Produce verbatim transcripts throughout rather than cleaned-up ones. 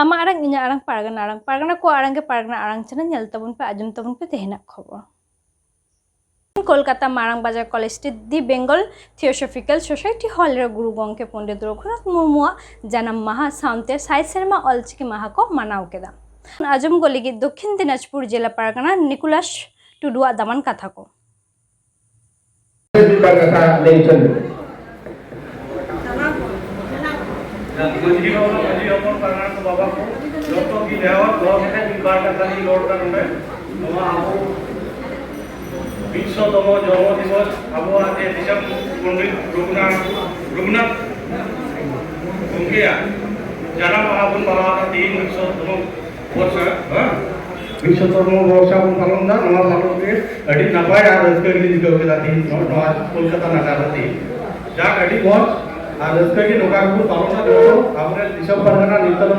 ᱟᱢᱟᱜ ᱟᱲᱟᱝ, ᱤᱧᱟᱹᱜ ᱟᱲᱟᱝ, ᱯᱟᱨᱜᱟᱱᱟ ᱟᱲᱟᱝ, ᱯᱟᱨᱜᱟᱱᱟ ᱠᱚᱣᱟᱜ ᱟᱲᱟᱝ ᱜᱮ ᱯᱟᱨᱜᱟᱱᱟ ᱟᱲᱟᱝ ᱪᱮᱱᱮᱞ ᱧᱮᱞ ᱛᱟᱵᱚᱱ ᱯᱮ, ᱟᱸᱡᱚᱢ ᱛᱟᱵᱚᱱ ᱯᱮ ᱛᱮᱦᱮᱧᱟᱜ ᱠᱷᱚᱵᱚᱨ᱾ ᱠᱳᱞᱠᱟᱛᱟ ᱢᱟᱨᱟᱝ ᱵᱟᱡᱟᱨ ᱠᱚᱞᱮᱡᱽ ᱨᱮ The Bengal Theosophical Society hall ᱨᱮ ᱜᱩᱨᱩ ᱜᱚᱢᱠᱮ ᱯᱚᱱᱰᱤᱛ ᱨᱚᱜᱷᱩᱱᱟᱛᱷ ᱢᱩᱨᱢᱩᱣᱟᱜ ᱡᱟᱱᱟᱢ ᱢᱟᱦᱟ ᱥᱟᱶᱛᱮ ᱥᱟᱭ ᱥᱮᱨᱢᱟ ᱚᱞᱪᱤᱠᱤ ᱢᱟᱦᱟ ᱠᱚ ᱢᱟᱱᱟᱣ ᱠᱮᱫᱟ᱾ ᱟᱸᱡᱚᱢ ᱜᱚᱫ ᱞᱟᱹᱜᱤᱫ ᱫᱚᱠᱠᱷᱤᱱ ᱫᱤᱱᱟᱡᱽᱯᱩᱨ ᱡᱮᱞᱟ ᱯᱟᱨᱜᱟᱱᱟ ᱱᱤᱠᱩᱞᱟᱥ ᱴᱩᱰᱩᱣᱟᱜ ᱫᱟᱢᱟᱱ ᱠᱟᱛᱷᱟ ᱠᱚ᱾ ᱢᱤᱫ ᱵᱟᱨ ᱠᱟᱛᱷᱟ ᱞᱟᱹᱭ ᱦᱚᱪᱚ ᱞᱟᱹᱜᱤᱫ᱾ ᱢᱟᱹᱡᱷᱤ ᱵᱟᱵᱟ, ᱢᱟᱹᱡᱷᱤ ᱦᱚᱯᱚᱱ, ᱯᱟᱨᱜᱟᱱᱟ ᱠᱚ ᱵᱟᱵᱟ ᱠᱚ, ᱡᱚᱛᱚ ᱜᱮ ᱱᱮᱦᱚᱨ ᱫᱚᱦᱚ ᱠᱟᱛᱮ ᱢᱤᱫ ᱵᱟᱨ ᱠᱟᱛᱷᱟ ᱞᱤᱧ ᱨᱚᱲ ᱮᱫᱟ ᱱᱚᱰᱮ᱾ ᱱᱚᱣᱟ ᱟᱵᱚ ᱢᱤᱫᱥᱚ ᱛᱚᱢᱚ ᱡᱚᱱᱢᱚ ᱫᱤᱵᱚᱥ, ᱟᱵᱚᱣᱟᱜ ᱡᱮ ᱫᱤᱥᱚᱢ ᱯᱚᱱᱰᱤᱛ ᱨᱚᱜᱷᱩᱱᱟᱛᱷ, ᱨᱚᱜᱷᱩᱱᱟᱛᱷ ᱜᱚᱢᱠᱮᱭᱟᱜ ᱡᱟᱱᱟᱢ ᱢᱟᱦᱟ ᱵᱚᱱ ᱯᱟᱞᱟᱣ ᱮᱫᱟ ᱛᱮᱦᱮᱧ ᱢᱤᱫᱥᱚ ᱛᱚᱢᱚ ᱵᱚᱨᱥᱟ, ᱦᱮᱸ? ᱢᱤᱫᱥᱚ ᱛᱚᱢᱚ ᱵᱚᱨᱥᱟ ᱵᱚᱱ ᱯᱟᱞᱚᱱ ᱮᱫᱟ᱾ ᱱᱚᱣᱟ ᱯᱟᱞᱚᱱ ᱨᱮ ᱟᱹᱰᱤ ᱱᱟᱯᱟᱭ ᱟᱨ ᱨᱟᱹᱥᱠᱟᱹ ᱜᱮᱞᱤᱧ ᱟᱹᱭᱠᱟᱹᱣ ᱠᱮᱫᱟ ᱛᱮᱦᱮᱧ ᱱᱚ-, ᱱᱚᱣᱟ ᱠᱳᱞᱠᱟᱛᱟ ᱱᱟᱜᱟᱨ ᱨᱮ ᱛᱮᱦᱮᱧ᱾ ᱡᱟᱠ, ᱟᱹᱰᱤ ᱢᱚᱡᱽ ᱟᱨ ᱨᱟᱹᱥᱠᱟᱹ ᱜᱮ ᱱᱚᱝᱠᱟ ᱜᱮᱵᱚᱱ ᱯᱟᱞᱚᱱᱟ ᱡᱚᱛᱚ ᱟᱵᱚᱨᱮᱱ ᱫᱤᱥᱚᱢ ᱯᱟᱨᱜᱟᱱᱟ ᱱᱤᱛᱚᱜ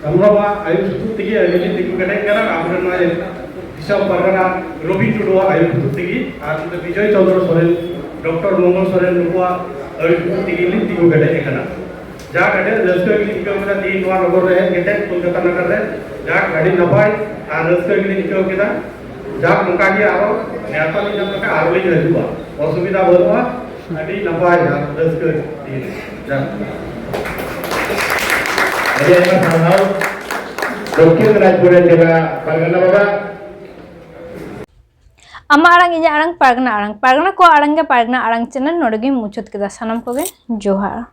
ᱦᱮᱢᱵᱨᱚᱢᱟᱜ ᱟᱹᱭᱩᱨ ᱥᱩᱛᱩᱜ ᱛᱮᱜᱮ ᱟᱹᱞᱤᱧ ᱞᱤᱧ ᱛᱤᱸᱜᱩ ᱠᱮᱴᱮᱡ ᱠᱟᱱᱟ᱾ ᱟᱵᱚᱨᱮᱱ ᱱᱚᱣᱟ ᱫᱤᱥᱚᱢ ᱯᱟᱨᱜᱟᱱᱟ ᱨᱚᱵᱤ ᱴᱩᱰᱩᱣᱟᱜ ᱟᱹᱭᱩᱨ ᱥᱩᱛᱩᱜ ᱛᱮᱜᱮ ᱟᱨ ᱱᱚᱛᱮ ᱵᱤᱡᱚᱭ ᱪᱚᱸᱫᱽᱨᱚ ᱥᱚᱨᱮᱱ, ᱰᱚᱠᱴᱚᱨ ᱢᱚᱝᱜᱚᱞ ᱥᱚᱨᱮᱱ ᱱᱩᱠᱩᱣᱟᱜ ᱟᱹᱭᱩᱨ ᱥᱩᱛᱩᱜ ᱛᱮᱜᱮ ᱞᱤᱧ ᱛᱤᱸᱜᱩ ᱠᱮᱴᱮᱡ ᱟᱠᱟᱱᱟ᱾ ᱡᱟᱠ, ᱟᱹᱰᱤ ᱨᱟᱹᱥᱠᱟᱹ ᱜᱮᱞᱤᱧ ᱟᱹᱭᱠᱟᱹᱣ ᱠᱮᱫᱟ ᱛᱮᱦᱮᱧ ᱱᱚᱣᱟ ᱱᱚᱜᱚᱨ ᱨᱮ ᱦᱮᱡ ᱠᱟᱛᱮ ᱠᱳᱞᱠᱟᱛᱟ ᱱᱟᱜᱟᱨ ᱨᱮ᱾ ᱡᱟᱠ, ᱟᱹᱰᱤ ᱱᱟᱯᱟᱭ ᱟᱨ ᱨᱟᱹᱥᱠᱟᱹ ᱜᱮᱞᱤᱧ ᱟᱹᱭᱠᱟᱹᱣ ᱠᱮᱫᱟ᱾ ᱡᱟᱠ, ᱱᱚᱝᱠᱟ ᱜᱮ ᱟᱨᱚ ᱱᱮᱣᱛᱟ ᱞᱤᱧ ᱧᱟᱢ ᱞᱮᱠᱷᱟᱱ ᱟᱨᱚ ᱞᱤᱧ ᱦᱤᱡᱩᱜᱼᱟ, ᱚᱥᱩᱵᱤᱫᱷᱟ ᱵᱟᱹᱱᱩᱜᱼᱟ᱾ ᱟᱹᱰᱤ ᱱᱟᱯᱟᱭ ᱟᱨ ᱨᱟᱹᱥᱠᱟᱹ ᱫᱤᱱ᱾ ᱡᱟᱠ᱾ ᱟᱹᱰᱤ ᱟᱭᱢᱟ ᱥᱟᱨᱦᱟᱣ ᱫᱚᱠᱠᱷᱤᱱ ᱫᱤᱱᱟᱡᱽᱯᱩᱨ ᱨᱮᱱ ᱡᱮᱞᱟ ᱯᱟᱨᱜᱟᱱᱟ ᱵᱟᱵᱟ᱾ ᱟᱢᱟᱜ ᱟᱲᱟᱝ, ᱤᱧᱟᱹᱜ ᱟᱲᱟᱝ, ᱯᱟᱨᱜᱟᱱᱟ ᱟᱲᱟᱝ, ᱯᱟᱨᱜᱟᱱᱟ ᱠᱚᱣᱟᱜ ᱟᱲᱟᱝ ᱜᱮ ᱯᱟᱨᱜᱟᱱᱟ ᱟᱲᱟᱝ ᱪᱮᱱᱮᱞ ᱱᱚᱰᱮ ᱜᱮᱧ ᱢᱩᱪᱟᱹᱫ ᱠᱮᱫᱟ᱾ ᱥᱟᱱᱟᱢ ᱠᱚᱜᱮ ᱡᱚᱦᱟᱨ᱾